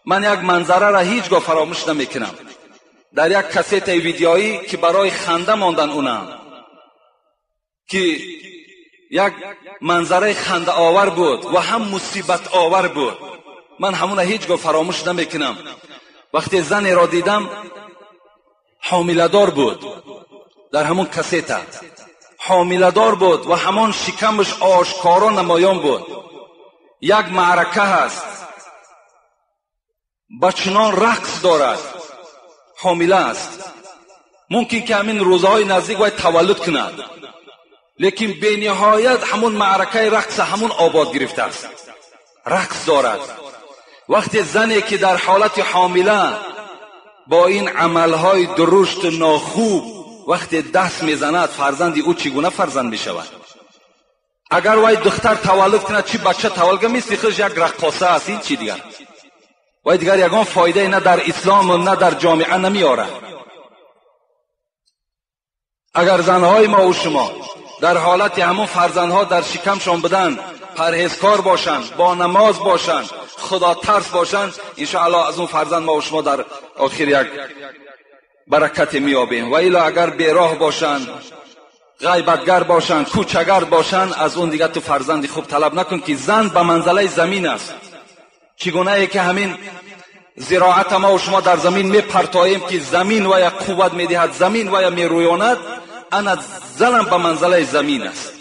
Ман як манзараро ҳеҷ гоҳ фаромӯш намекунам. Дар як кассетаи видеоӣ ки барои ханда мондан унам, ки як манзараи хандаовар буд ва ҳам мусибатовар буд. Ман ҳамуна ҳеҷ гоҳ фаромӯш намекунам. Вақте занеро дидам, ҳомиладор буд, дар ҳамон кассета ҳомиладор буд ва ҳамон шикамаш ошкоро намоён буд. Як маърака ҳаст, ба чунон рақс дорад, ҳомила аст. Мумкин ки ҳамин рӯзаҳои наздик вай таваллуд кунад, лекин бениҳоят ҳамун маъракаи рақса ҳамун обод гирифтааст, рақс дорад. Вақте зане ки дар ҳолати ҳомила бо ин амалҳои дурушту нохуб вақте даст мезанад, фарзанди ӯ чӣ гуна фарзанд мешавад? Агар вай духтар таваллуд кунад, чӣ бача таваллуд кунад, мисли худаш як раққоса аст. Ин чӣ дигар? Вай дигар ягон фоидае на дар ислому на дар ҷомеа намеорад. Агар занҳои мо шумо дар ҳолати ҳамун фарзандҳо дар шикамшон буданд, парҳезкор бошанд, бо намоз бошанд, худотарс бошанд, иншоаллоҳ аз он фарзанд мо шумо дар охир як баракате меёбем. Ва илло агар бероҳ бошанд, ғайбатгар бошанд, кӯчагард бошанд, аз он дигар ту фарзанди хуб талаб накун, ки зан ба манзалаи замин аст. Чӣ гунае ки ҳамин зироата мо шумо дар замин мепартоем, ки замин вая қувват медиҳад, замин вая мерӯёнад, ана занам ба манзалаи замин аст.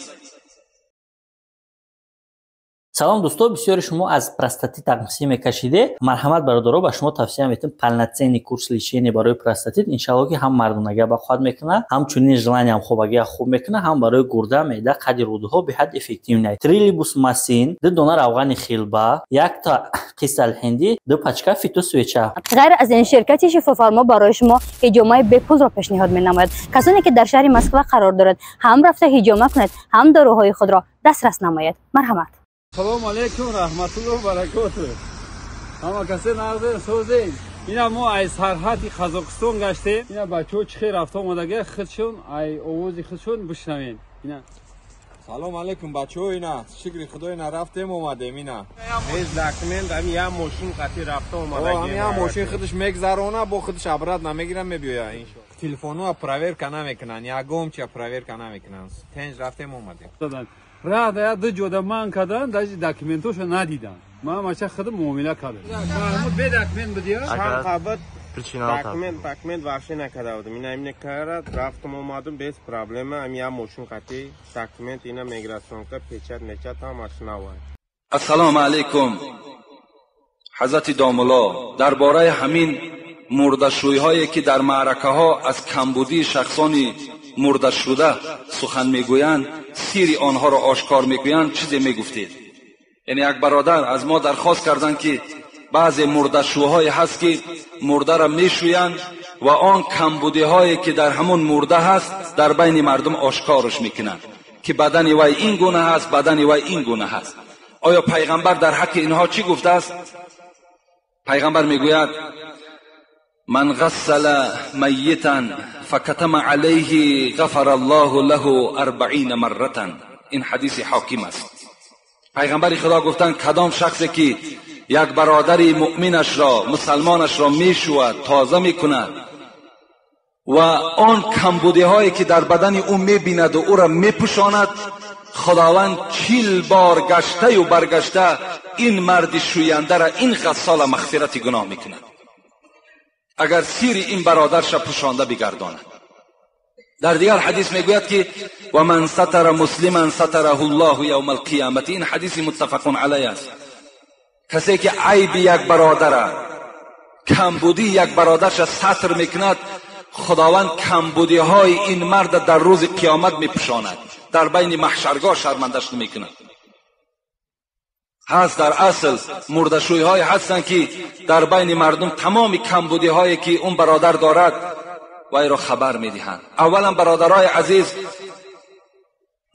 Салом, дӯсто. Бисёри шумо аз простатит тақсим мекашиде. Марҳамат, бародаро, ба шумо тавсия метем полноценный курс лечения барои простатит. Иншалло, ки ҳам мардонагия бақувват мекунад, ҳамчунин желаниям хобагия хуб мекунад, ҳам барои гурда, меъда, қади рӯдаҳо беҳад эффективный. Трилибус масин, ду дона равғани хилба, якта қисал ҳиндӣ, ду пачка фитосвеча. Ғайр аз ин, ширкати Шифофармо барои шумо ҳиҷомаи бепулро пешниҳод менамояд. Касоне ки дар шаҳри Москва қарор дорад, ҳам рафта ҳиҷома кунед, ҳам доруҳои худро дастрас намоед. Марҳамат. Салому алейкум, раҳматуллоҳ баракоту. Ҳама касе нағзен, созен? Ина мо ай сарҳади Қазоқистон гаштем. Ина бачаҳо чӣ хел рафта омадага, худшон ай овози худшон бишнавем. Ина. Салом алейкум, бачаҳо. Ина, шукри Худо, ина рафтем, омадем, ина. Без документ ами як мошин қатӣ рафта омадагем. Ами як мошин худаш мегзарона, бо худаш обратно мегирам, мебиёя, иншо. Телефонҳоа проверка намекунанд, ягон чия проверка намекунанд. Тенҷ рафтем, омадем. Рада я ду ҷода ман кардан, даже документошо надидан. Ман мача худам муомила кардам. Маҳмуд, бе документ будия? Чанд қабат документ вообще накарда будам. Ина имне карад, рафтам, омадам без проблема. Ами як мошин қатӣ документ, ина миграционка, печать мечат, ҳамаш навай. Ассалому алайкум, ҳазрати домулло. Дар бораи ҳамин мурдашӯйҳое ки дар маъракаҳо аз камбудии шахсони мурдашуда сухан мегӯянд, сири онҳоро ошкор мекунанд, чизе мегуфтед? Яъне як бародар аз мо дархост карданд, ки баъзе мурдашӯҳое ҳаст, ки мурдаро мешӯянд ва он камбудиҳое ки дар ҳамон мурда ҳаст, дар байни мардум ошкорш мекунанд, ки бадани вай ин гуна ҳаст, бадани вай ин гуна ҳаст. Оё пайғамбар дар ҳаққи инҳо чӣ гуфтааст? Пайғамбар мегӯяд: «من غسل میتا فکتم علیه غفر الله له 40 مرة». این حدیث حاکم است. پیغمبر خدا گفتند کدام شخصی که یک برادر مؤمنش را، مسلمانش را میشود، تازه میکند و آن کمبودی هایی که در بدن او میبیند و او را میپوشاند، خداوند 40 بار گشته و برگشته این مرد شوینده را، این غسال، مغفرت گناه میکند، اگر سیر این برادرش پوشانده بگرداند. در دیگر حدیث میگوید که و من ستر مسلما ستره الله یوم القیامت. این حدیث متفق علیه است. کسی که عیب یک برادر، کمبودی یک برادرش ستر میکند، خداوند کمبودی های این مرد در روز قیامت میپوشاند، در بین محشرگاه شرمندش نمیکند. هست در اصل مردشوی های هستند که در بین مردم تمام کمبودی هایی که اون برادر دارد وی را خبر میدهند. اولا برادرای عزیز،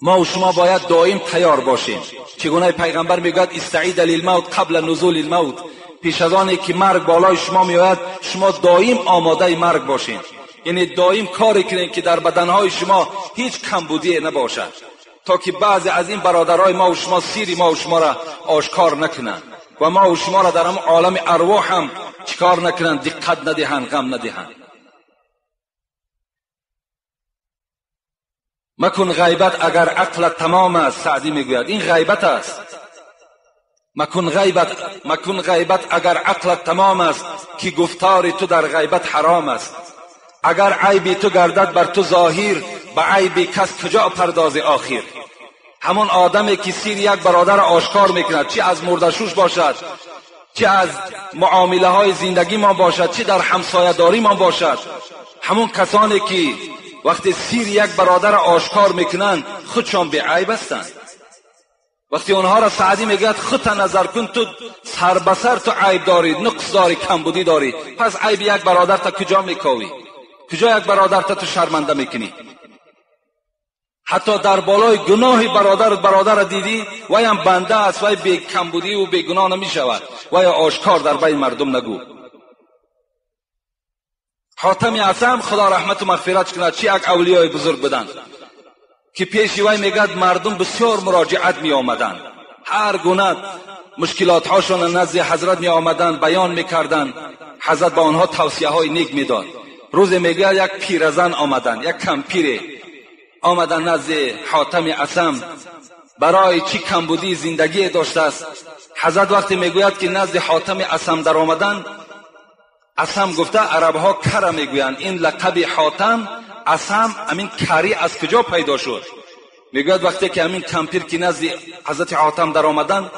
ما و شما باید دائم تیار باشیم. چگونه پیغمبر میگوید استعید للموت قبل نزول الموت، پیش از آنی که مرگ بالای شما میآید، شما دائم آماده مرگ باشین. یعنی دائم کاری کنین که در بدنهای شما هیچ کمبودی نباشد، تا که بعضی از این برادرای ما و شما سیری ما و شما را آشکار نکنند. و ما و شما را در هم عالم ارواح هم چیکار نکنند، دقت ندهند، غم ندهند. مکن غیبت اگر عقلت تمام است. سعدی میگوید این غیبت است. مکن غیبت اگر عقلت تمام است، که گفتار تو در غیبت حرام است. اگر عیبی تو گردد بر تو ظاهر، به عیب کس کجا پرداز آخر. همون آدمی که سیر یک برادر آشکار میکند، چی از مردشوش باشد، چی از معامله های زندگی ما باشد، چی در همسایه داری ما باشد، همون کسانی که وقتی سیر یک برادر آشکار میکنند خودشان بی عیب هستند. وقتی اونها را سعدی میگوید خودت نظر کن، تو سر به سر تو عیب داری، نقص داری، کمبودی داری، پس عیب یک برادر تا کجا میکاوی؟ کجا یک برادر تا تو شرمنده میکنی؟ حتی در بالای گناه برادر دیدی، وی هم بنده است، وی بی کمبودی و بی گناه نمیشود، وی آشکار در بین مردم نگو. حاتم اعظم خدا رحمت و مغفرت کند، چی یک اولیای بزرگ بودند که پیش وی میگد مردم بسیار مراجعت می آمدند، هر گونه مشکلات هاشون نزد حضرت می آمدند، بیان میکردند، حضرت به آنها توصیه های نیک میداد. روز میگه یک پیرزن آمدند، یک کمپیر آمدن نزد حاتم اعظم، برای چی کمبودی زندگی داشته است. حضرت وقتی میگوید که نزد حاتم اعظم در آمدن، اعظم گفته عرب ها کره میگویند، این لقب حاتم اعظم امین کری از کجا پیدا شد؟ میگوید وقتی که امین کمپیر که نزد حضرت حاتم در آمدن،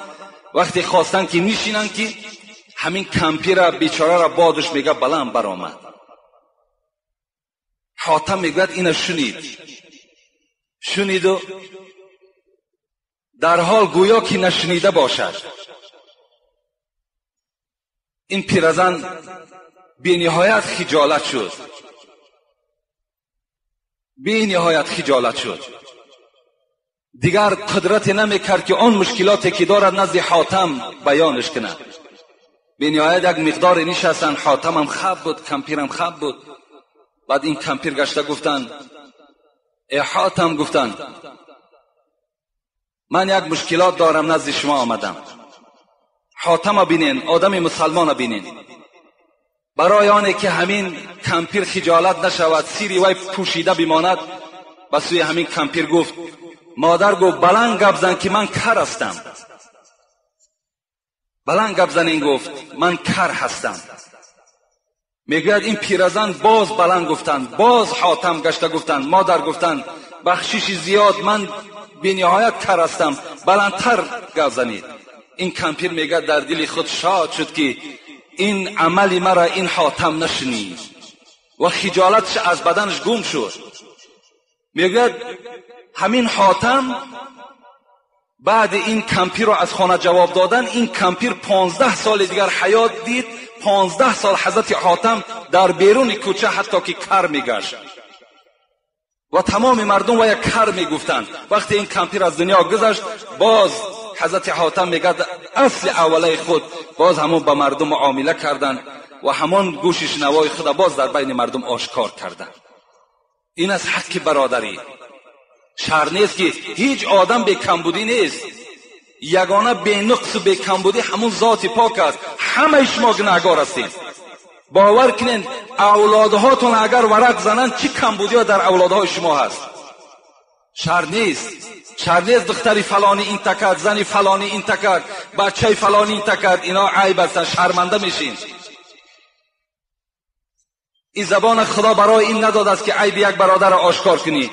وقتی خواستن که نشینن که همین کمپیر بیچاره را بادش میگه بلند برآمد. حاتم میگوید اینو شنید و در حال گویا که نشنیده باشد. این پیرزن بی نهایت خجالت شد، بی نهایت خجالت شد، دیگر قدرت نمیکرد که آن مشکلاتی که دارد نزد حاتم بیانش کند. بی نهایت یک مقدار نشستن، حاتم هم خب بود، کمپیر هم خب بود. بعد این کمپیر گشته گفتند ای حاتم، گفتند من یک مشکلات دارم نزد شما آمدم. حاتم بینین، آدم مسلمان بینین، برای آنه که همین کمپیر خجالت نشود، سیری وی پوشیده بماند، به سوی همین کمپیر گفت مادر گفت بلند گپ زن که من کر هستم. بلند گپ زن، این گفت من کر هستم. میگوید این پیرزن باز بلند گفتند، باز حاتم گشته گفتند مادر گفتند بخشش زیاد، من بی نهایت کر هستم، بلندتر گپ زنید. این کمپیر میگه در دل خود شاد شد که این عمل مرا این حاتم نشنید و خجالتش از بدنش گم شد. میگوید همین حاتم بعد این کمپیر رو از خانه جواب دادن، این کمپیر 15 سال دیگر حیات دید. 15 سال حضرت حاتم در بیرون کوچه حتی که کر میگشت و تمام مردم و یک کر میگفتند. وقتی این کمپیر از دنیا گذشت، باز حضرت حاتم میگه اصل اوله خود باز همون به مردم معامله کردند و همون گوش شنوای خود باز در بین مردم آشکار کردند. این از حق برادری. شر نیست که هیچ آدم به کمبودی نیست، یگانه به نقص و به کمبودی همون ذات پاک است. همه شما گناهگار هستید. باور کنین اولادهاتون اگر ورق زنند چی کمبودی ها در اولادهای شما هست. شر نیست، شر نیست دختری فلانی این تکرد، زنی فلانی این تکرد، بچه فلانی این تکرد، اینا عیب هستن، شرمنده میشین. این زبان خدا برای این نداد است که عیب یک برادر را آشکار کنی،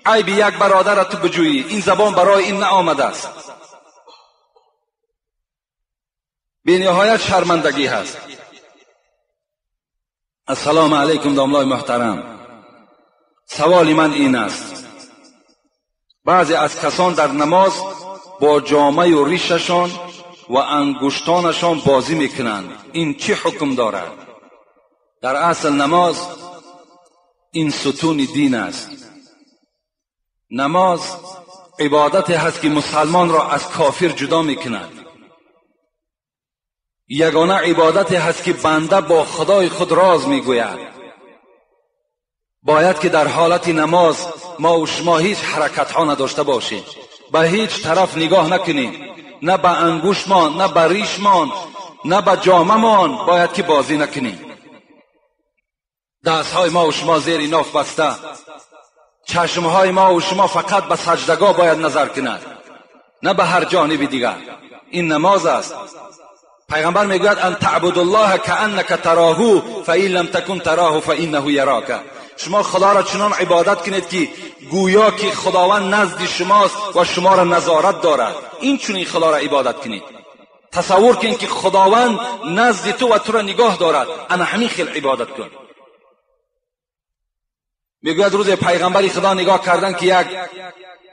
عیب یک برادر را تو بجویی. این زبان برای این نآمده است. بی نهایت شرمندگی هست. السلام علیکم داملای محترم، سوال من این است: بعضی از کسان در نماز با جامه و ریششان و انگشتانشان بازی میکنند، این چه حکم دارد؟ در اصل نماز این ستون دین است. نماز عبادت هست که مسلمان را از کافر جدا میکند. یگانه عبادت هست که بنده با خدای خود راز میگوید. باید که در حالت نماز ما و شما هیچ حرکت ها نداشته باشیم، به هیچ طرف نگاه نکنیم، نه به انگوشمان، نه به ریشمان، نه به جامه‌مان باید که بازی نکنیم. دستهای ما و شما زیر ناف بسته، چشمهای ما و شما فقط به سجدگاه باید نظر کند، نه به هر جانب دیگر. این نماز است. پیغمبر میگوید ان تعبد الله کأنک تراه فإن لم تکن تراه فإنه یراک. شما خدا را چنان عبادت کنید که گویا که خداوند نزد شماست و شما را نظارت دارد. این چنین خدا را عبادت کنید. تصور کن که خداوند نزد تو و تو را نگاه دارد. انا همین خیل عبادت کن. میگوید روز پیغمبر خدا نگاه کردن که یک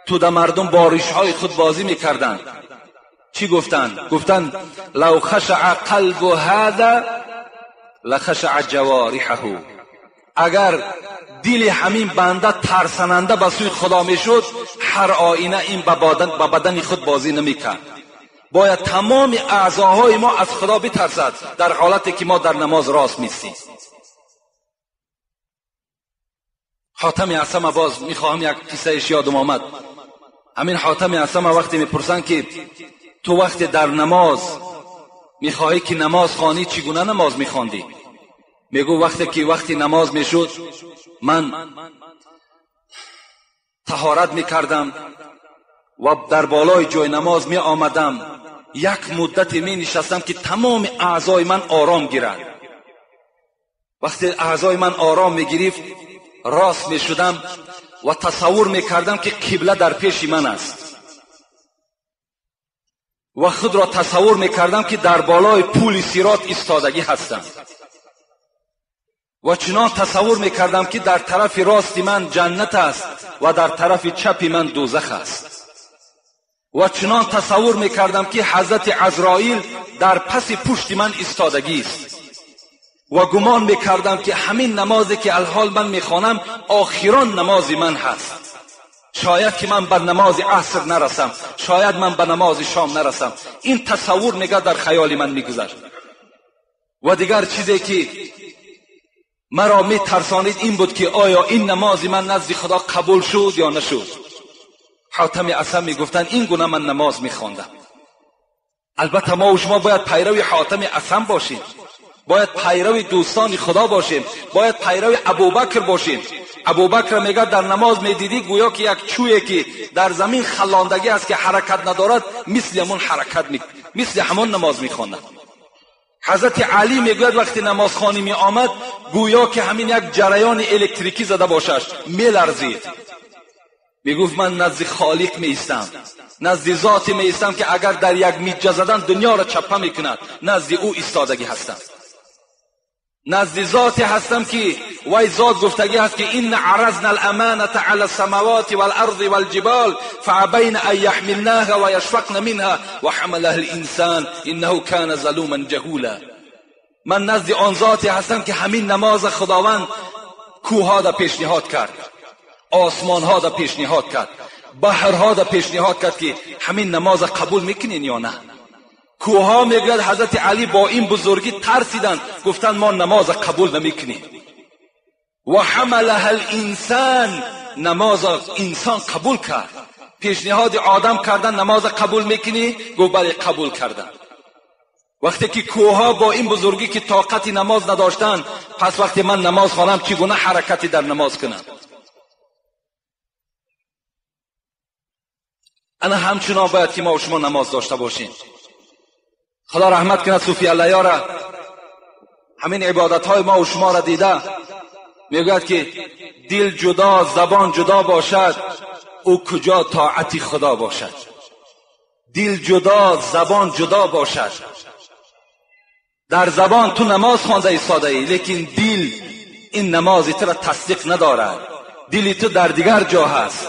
توده مردم با ریشهای خود بازی میکردند. چی گفتند؟ گفتند لو خشع قلب هذا لخشع جوارحه. اگر دل همین بنده ترسننده به سوی خدا میشد، هر آینه این به بدن خود بازی نمیکرد. باید تمام اعضاهای ما از خدا بترسد در حالتی که ما در نماز راست میستیم. حاتم اصم باز میخواهم یک قصهش یادم آمد. همین حاتم اصم وقتی میپرسن که تو وقتی در نماز میخواهی که نماز خوانی چگونه نماز میخواندی؟ میگو وقتی که وقتی نماز میشد من طهارت میکردم و در بالای جای نماز می آمدم، یک مدت می نشستم که تمام اعضای من آرام گیرد. وقتی اعضای من آرام می گرفت راست می شدم و تصور می کردم که قبله در پیش من است و خود را تصور می کردم که در بالای پول صراط ایستادگی هستم و چنان تصور می کردم که در طرف راست من جنت است و در طرف چپ من دوزخ است و چنان تصور می کردم که حضرت عزرائیل در پس پشت من ایستادگی است و گمان می کردم که همین نمازی که الحال من می خوانم آخران نماز من هست. شاید که من به نماز عصر نرسم، شاید من به نماز شام نرسم. این تصور میگه در خیال من میگذشت. و دیگر چیزی که مرا می ترسانید این بود که آیا این نماز من نزد خدا قبول شد یا نشد. حاتم اصم می گفتن این گونه من نماز می خواندم. البته ما و شما باید پیرو حاتم اصم باشیم، باید پیرو دوستان خدا باشیم، باید پیرو ابوبکر باشیم. ابوبکر میگه در نماز میدیدی گویا که یک چویی که در زمین خلاندگی است که حرکت ندارد، مثل همون حرکت مثل همون نماز میخواند. حضرت علی میگوید وقتی نمازخوانی می آمد گویا که همین یک جریان الکتریکی زده باشش، میلرزید. میگفت من نزد خالق می ایستم، نزد ذاتی می ایستم که اگر در یک میجه زدن دنیا را چپه میکند، نزد او ایستادگی هستم. نزد ذاتی هستم که وی ذات گفتگی هست که این عرضنا الامانة علی السماوات والارض والجبال فابین ان یحملناها و یشفقن منها وحملها الانسان انه کان ظلوما جهولا. من نزد آن ذاتی هستم که همین نماز خداوند کوهها را پیشنهاد کرد، آسمانها را پیشنهاد کرد، بحرها را پیشنهاد کرد که همین نماز قبول میکنین یا نه. کوها میگوید حضرت علی با این بزرگی ترسیدند، گفتند ما نماز قبول نمیکنیم. و حملها الانسان، نماز انسان قبول کرد. پیشنهاد آدم کردن نماز قبول میکنی؟ گفت بله قبول کردن. وقتی که کوها با این بزرگی که طاقت نماز نداشتند، پس وقتی من نماز خوانم چگونه حرکتی در نماز کنم؟ انا همچنان باید که ما و شما نماز داشته باشیم. خدا رحمت کنه صوفی الله را، همین عبادت های ما و شما را دیده، میگوید که دل جدا زبان جدا باشد او کجا طاعت خدا باشد. دل جدا زبان جدا باشد. در زبان تو نماز خوانده ایستاده ای، لیکن دل این نماز تو را تصدیق ندارد، دل تو در دیگر جا هست.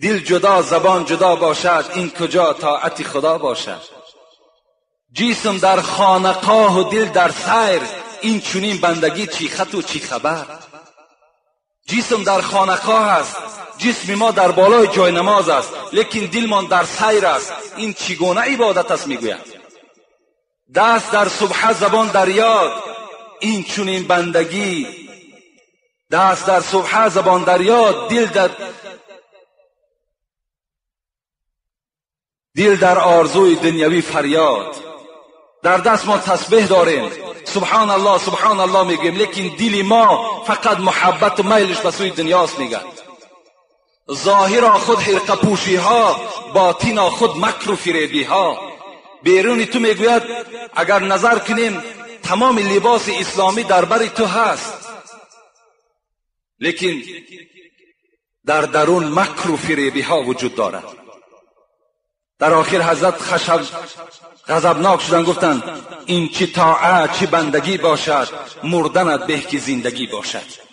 دل جدا زبان جدا باشد این کجا طاعت خدا باشد. جسم در خانقاه و دل در سیر، این چنین بندگی چی خط و چی خبر. جسم در خانقاه است، جسم ما در بالای جای نماز است، لیکن دلمان در سیر است. این چگونه عبادت است؟ میگوید دست در سبحه زبان در یاد، این چنین بندگی. دست در سبحه زبان در یاد، دل در آرزوی دنیوی فریاد. در دست ما تسبیح داریم، سبحان الله سبحان الله میگیم، لیکن دل ما فقط محبت و میلش به سوی دنیاست. میگه ظاهرا خود حرقه پوشی ها، باطنا خود مکر و فریبی ها. بیرونی تو میگوید اگر نظر کنیم تمام لباس اسلامی در بر تو هست، لیکن در درون مکر و فریبی ها وجود دارد. در آخر حضرت خشب غضبناک شدن، گفتند این چی طاعت چی بندگی باشد، مردنت به که زندگی باشد.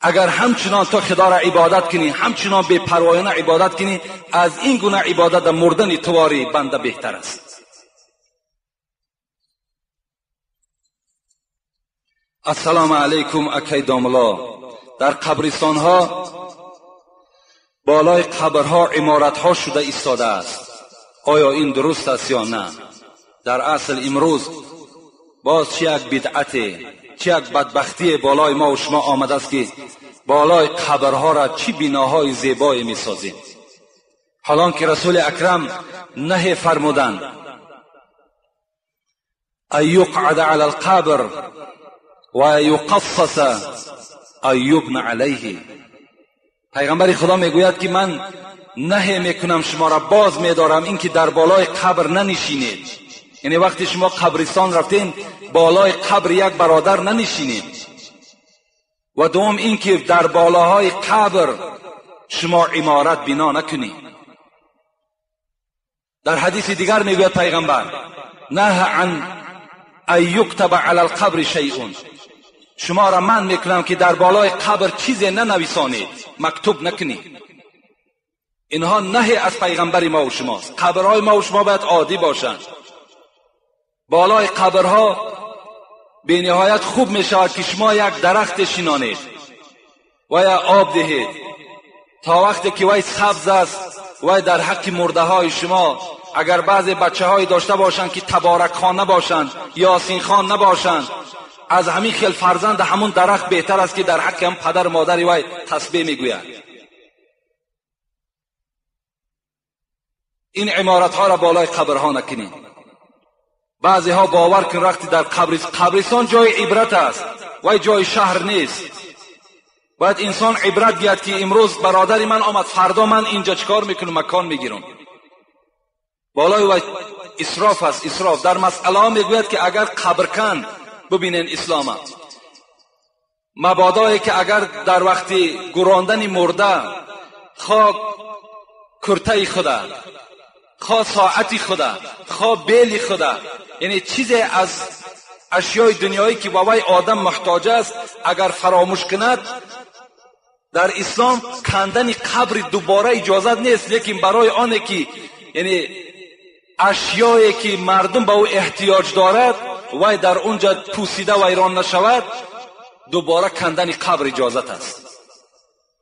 اگر همچنان تو خدا را عبادت کنی، همچنان بی پروایانه عبادت کنی، از این گونه عبادت مردن تواری بنده بهتر است. السلام علیکم اکی داملا. در قبرستان ها بالای قبرها عمارت ها شده ایستاده است، آیا این درست است یا نه؟ در اصل امروز باز چه یک بدعت، چه یک بدبختی بالای ما و شما آمده است که بالای قبرها را چی بناهای زیبایی می سازیم. حالان که رسول اکرم نهی فرمودند ان یقعد علی القبر و یقصص ان یبنى علیه. پیغمبر خدا میگوید که من نهی میکنم، شما را باز میدارم اینکه در بالای قبر ننشینید. یعنی وقتی شما قبرستان رفتین بالای قبر یک برادر ننشینید. و دوم اینکه در بالاهای قبر شما عمارت بنا نکنید. در حدیث دیگر میگوید پیغمبر نه عن ان یکتب علی القبر شیء. شما را من میکنم که در بالای قبر چیزی ننویسانید، مکتوب نکنید. اینها نهی از پیغمبر ما و شماست. قبرهای ما و شما باید عادی باشند. بالای قبرها به نهایت خوب می شود که شما یک درخت شینانید و یا آب دهید تا وقتی که وی سبز است. وی در حق مرده های شما اگر بعضی بچه های داشته باشند که تبارک خان نباشند، یاسین خان نباشند، از همین خیل فرزند همون درخت بهتر است که در حق هم پدر مادری وی تسبیح میگوید. این عمارت ها را بالای قبرها نکنید. بعضی ها باور کن وقتی در قبرستان جای عبرت است و جای شهر نیست. باید انسان عبرت گیرد که امروز برادر من آمد، فردا من اینجا چیکار میکنم، مکان میگیرم. بالای و اسراف است، اسراف. در مسئله ها میگوید که اگر قبر کن، ببینین اسلام مبادایی که اگر در وقتی گراندن مرده خواه کرته خدا، خواه ساعتی خدا، خواه بیلی خدا، یعنی چیزی از اشیای دنیایی که با وی آدم محتاج است اگر فراموش کند، در اسلام کندن قبر دوباره اجازت نیست. لیکن برای آنه که یعنی اشیایی که مردم به او احتیاج دارد وی در اونجا پوسیده ویران نشود، دوباره کندن قبر اجازت است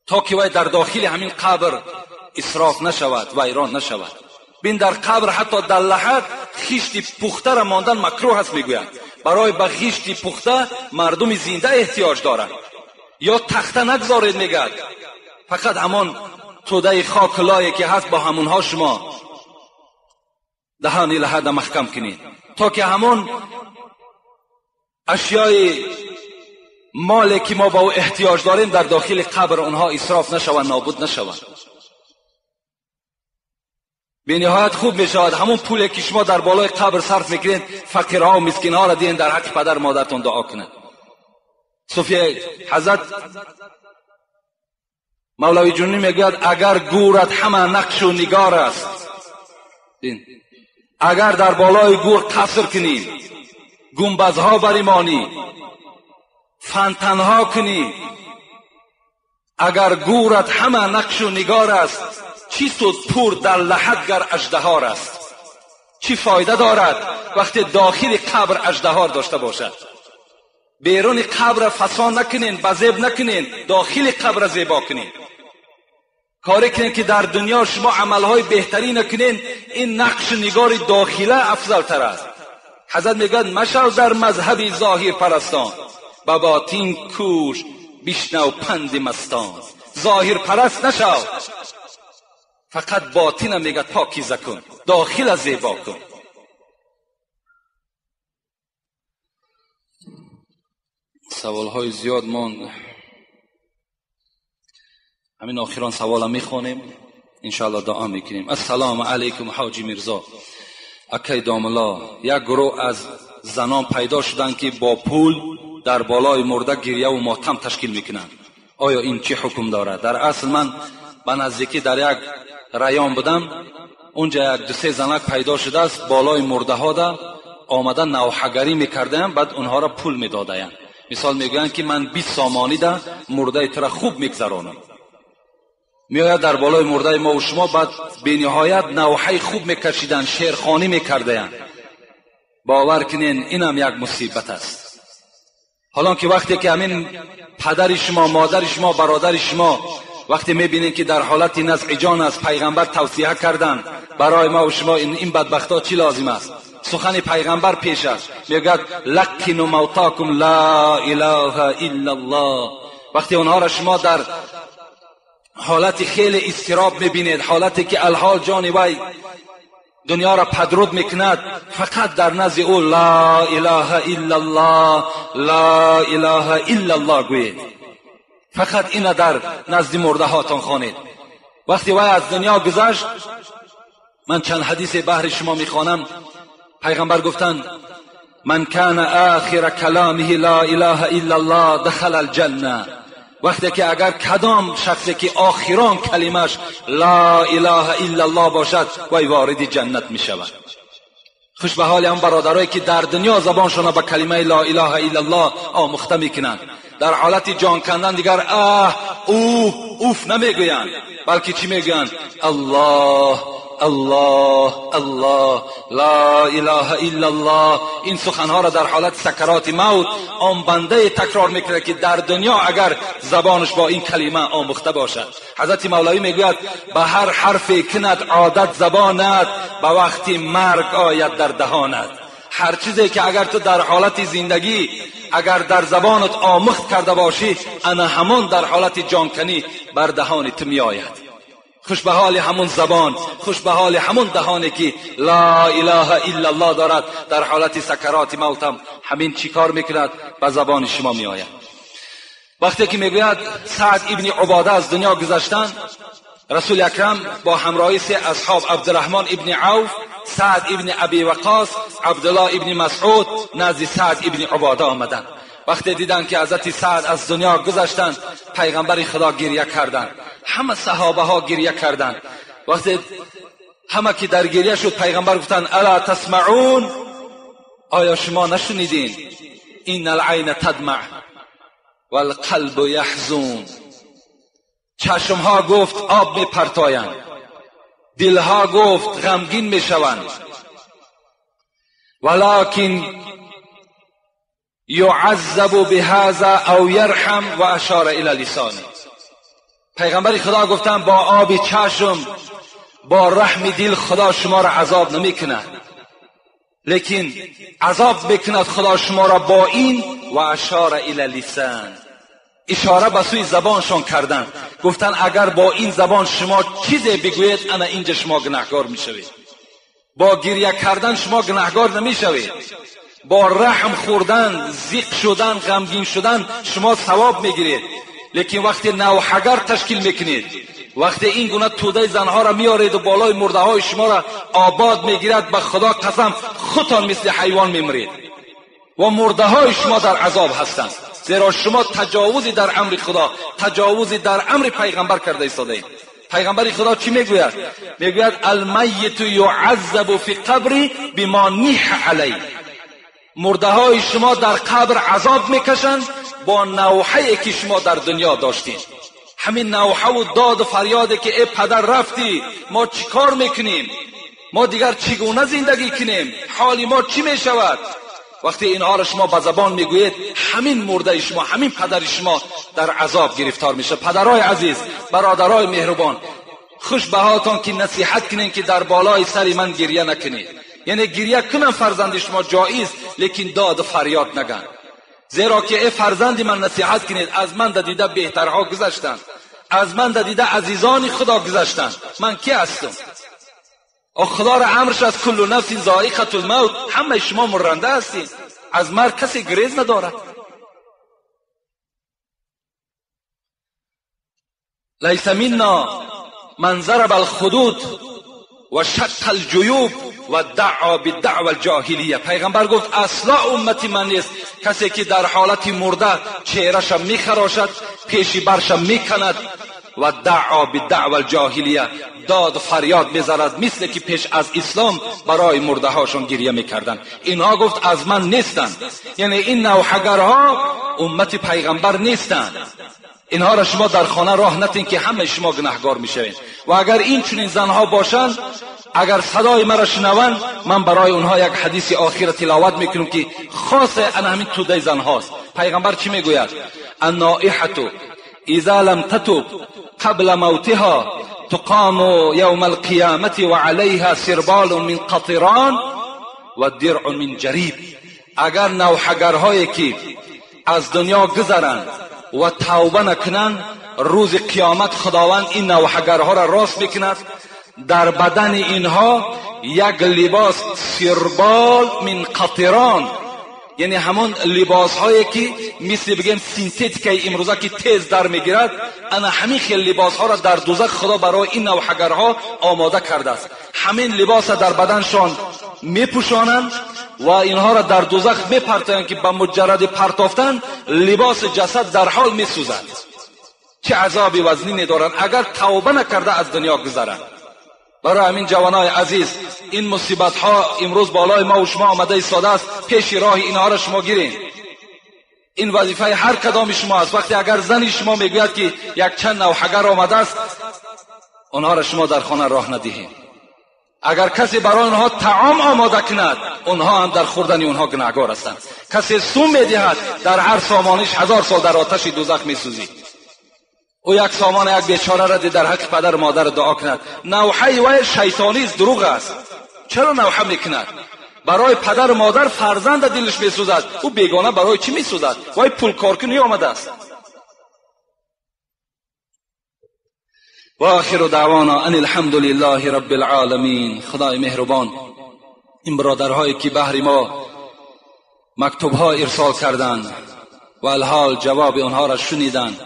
تا که وی در داخل همین قبر اسراف نشود، ویران نشود. بین در قبر حتی در لحد خشت پخته را ماندن مکروه است. میگوید برای به خشت پخته مردم زنده احتیاج دارند. یا تخته نگذارید، میگد فقط همان توده خاک لایه که هست با همونها شما دهانی لحد محکم کنید تا که همون اشیای مالی که ما با او احتیاج داریم در داخل قبر اونها اسراف نشود، نابود نشود. به نهایت خوب می شود همون پولی که شما در بالای قبر صرف میکنید فقیرها و مسکینها را دین در حق پدر مادرتون دعا کنند. صوفیه حضرت مولوی جنونی میگوید اگر گورت همه نقش و نگار است، اگر در بالای گور قصر کنی، گنبدها بریمانی، فنتنها کنی، اگر گورت همه نقش و نگار است، چی سود پور در لحد گر اژدهار است؟ چی فایده دارد وقتی داخل قبر اژدهار داشته باشد؟ بیرون قبر فسان نکنین، بزیب نکنین، داخل قبر زیبا کنین. کاری کنین که در دنیا شما عملهای بهتری نکنین، این نقش نگار داخله افضل تر است. حضرت میگوید مشو در مذهبی ظاهر پرستان، به باطن کوش بشنو پند مستان. ظاهر پرست نشو، فقط باطن میگه پاکیزه کن، داخل زیبا کن. سوالهای زیاد ماند. همین آخران سوالا میخوانیم، انشاءالله دعا میکنیم. السلام علیکم حاجی میرزا. اکی داملا، یک گروه از زنان پیدا شدند که با پول در بالای مرده گریه و ماتم تشکیل میکنند. آیا این چه حکم دارد؟ در اصل من به نزدیکی در یک ریان بودم، اونجا یک دو سه زنک پیدا شده است، بالای مرده ها ده آمده نوحه‌گری میکردن، بعد اونها را پول میدادند. مثال میگویند که من 20 سامانی ده مرده تو را خوب میگذرانم. میآید در بالای مرده ما و شما، بعد به نهایت نوحه خوب میکشیدن، شعرخوانی میکردند. باور کنین اینم یک مصیبت است. حالا که وقتی که همین پدر شما، مادر شما، برادر شما وقتی میبینین که در حالت نزع جان است، پیغمبر توصیه کردن برای ما و شما این بدبختا چی لازم است؟ سخن پیغمبر پیش است، میگوید لقنوا موتاکم لا اله الا الله. وقتی اونها را شما در حالت خیلی اضطراب میبینید، حالتی که الحال جان وی دنیا را پدرود میکند، فقط در نزد او لا اله الا الله، لا اله الا الله گویید. فقط این در نزد مرده هاتان خوانید. وقتی وی از دنیا گذشت، من چند حدیث بهر شما میخوانم. پیغمبر گفتند من کان آخر کلامه لا اله الا الله دخل الجنه. وقتی که اگر کدام شخصی که آخران کلمش لا اله الا الله باشد، وی وارد جنت می شود. خوش به حال هم برادرایی که در دنیا زبانشان به کلمه لا اله الا الله آموخته میکنند، در حالت جان کندن دیگر اه اوه اوف نمیگویند، بلکه چی میگویند؟ الله الله الله، لا اله الا الله. این سخنها را در حالت سکرات موت آن بنده تکرار میکنه که در دنیا اگر زبانش با این کلمه آموخته باشد. حضرت مولوی میگوید به هر حرف کند عادت زبانت، به وقتی مرگ آید در دهانت. هر چیزی که اگر تو در حالت زندگی اگر در زبانت آموخت کرده باشی، انا همان در حالت جانکنی بر دهان تو میآید. خوش به حال همون زبان، خوش به حال همون دهانی که لا اله الا الله دارد، در حالت سکرات موتم همین چیکار میکند؟ به زبان شما میآید. وقتی که میگوید سعد ابن عباده از دنیا گذشتن، رسول اکرم با همراهی سه اصحاب، عبدالرحمن ابن عوف، سعد ابن ابی وقاص، عبدالله ابن مسعود، نزد سعد ابن عباده آمدند. وقتی دیدن که حضرت سعد از دنیا گذشتند، پیغمبر خدا گریه کردند، همه صحابه ها گریه کردند. وقتی همه که در گریه شد، پیغمبر گفتند الا تسمعون، آیا شما نشنیدین؟ این العین تدمع والقلب یحزون. چشم ها گفت آب می پرتایند، دلها گفت غمگین می شوند، ولکن یعذب بهذا او یرحم و اشار الی لسانه. پیغمبر خدا گفتن با آب چشم، با رحم دل خدا شما را عذاب نمی کند، لیکن عذاب میکند خدا شما را با این و اشار الی لسان، اشاره به سوی زبانشان کردن. گفتن اگر با این زبان شما چیزی بگویید، انا اینجا شما گناهکار میشوید. با گریه کردن شما گناهکار نمیشوید، با رحم خوردن، زیق شدن، غمگین شدن شما ثواب میگیرید. لیکن وقتی نوحگر تشکیل میکنید، وقتی این گونه توده زنها را میارید و بالای مرده های شما را آباد میگیرد، به خدا قسم خودتان مثل حیوان میمرید و مرده های شما در عذاب هستند، زیرا شما تجاوزی در امر خدا، تجاوزی در امر پیغمبر کرده ایستاده. پیغمبر خدا چی میگوید؟ میگوید المیت یعذب فی قبری بما نیح علیه. مرده های شما در قبر عذاب میکشند با نوحه که شما در دنیا داشتین. همین نوحه و داد و فریاده که ای پدر رفتی، ما چیکار میکنیم؟ ما دیگر چگونه زندگی کنیم؟ حال ما چی میشود؟ وقتی اینها را شما به زبان میگویید، همین مرده شما، همین پدر شما در عذاب گرفتار میشه. پدرای عزیز، برادرای مهربان، خوش به حالتان که نصیحت کنین که در بالای سر من گریه نکنید. یعنی گریه کنن فرزند شما جایز، لیکن داد و فریاد نگن. زیرا که ای فرزند من نصیحت کنید، از من دیده بهترها گذشتند، از من دیده عزیزان خدا گذشتند، من کی هستم؟ خدا را امرش از کل نفس ذائقه الموت، همه شما مرنده هستین، از مرگ کسی گریز ندارد. لیس منا من ضرب الخدود و شق الجیوب و دعا بالدعوى الجاهلیه. پیغمبر گفت اصلا امتی من نیست کسی که در حالت مرده چهره‌ش میخراشد، پیشی برش میکند و دعا بالدعوى الجاهلیه، داد فریاد میزند مثل که پیش از اسلام برای مرده هاشون گریه میکردن. اینها گفت از من نیستند، یعنی این نوحه‌گرها امت پیغمبر نیستند. اینها را شما در خانه راه نتین که همه شما گناهگار میشوین. و اگر این چنین زنها باشند، اگر صدای مرا شنوند، من برای اونها یک حدیث آخر تلاوت میکنم که خاص ان همین توده زنهاست. پیغمبر چی میگوید؟ النائحة اذا لم تتب قبل موتها تقام یوم القیامة وعلیها سربال من قطران و درع من جریب. اگر نوحه‌گرهایی که از دنیا گذرند و توبه نکنند، روز قیامت خداوند این نوحه‌گرها را راست میکند، در بدن اینها یک لباس سربال من قطران، یعنی همون لباس هایی که مثل بگیم سینتتیک امروزه که تیز در میگیرد، انا همین خیلی لباس ها را در دوزخ خدا برای این نوحه‌گرها آماده کرده است. همین لباس را در بدنشان میپوشانند و اینها را در دوزخ میپرتایند که به مجرد پرتافتن لباس جسد در حال میسوزد. چه عذابی وزنینی دارند اگر توبه نکرده از دنیا گذرند. برای همین جوانای عزیز، این مصیبت ها امروز بالای ما و شما آمده ایستاده است، پیش راه اینها را شما گیرین. این وظیفه هر کدام شما است. وقتی اگر زنی شما میگوید که یک چند نوحه‌گر آمده است، آنها را شما در خانه راه ندهید. اگر کسی برای آنها طعام آماده کند، آنها هم در خوردن آنها گناهگار هستند. کسی سوم میدهد، در هر سامانش 1000 سال در آتش دوزخ میسوزید. او یک سامان یک بیچاره را در حق پدر و مادر دعا کند. نوحه وی شیطانی است، دروغ است. چرا نوحه میکند؟ برای پدر و مادر فرزند دلش میسوزد، او بیگانه برای چی میسوزد؟ وی پول کارکنی آمده است. و آخر دعوانا ان الحمد لله رب العالمین. خدای مهربان، این برادرهایی که بهر ما مکتوب ها ارسال کردند و الحال جواب آنها را شنیدند،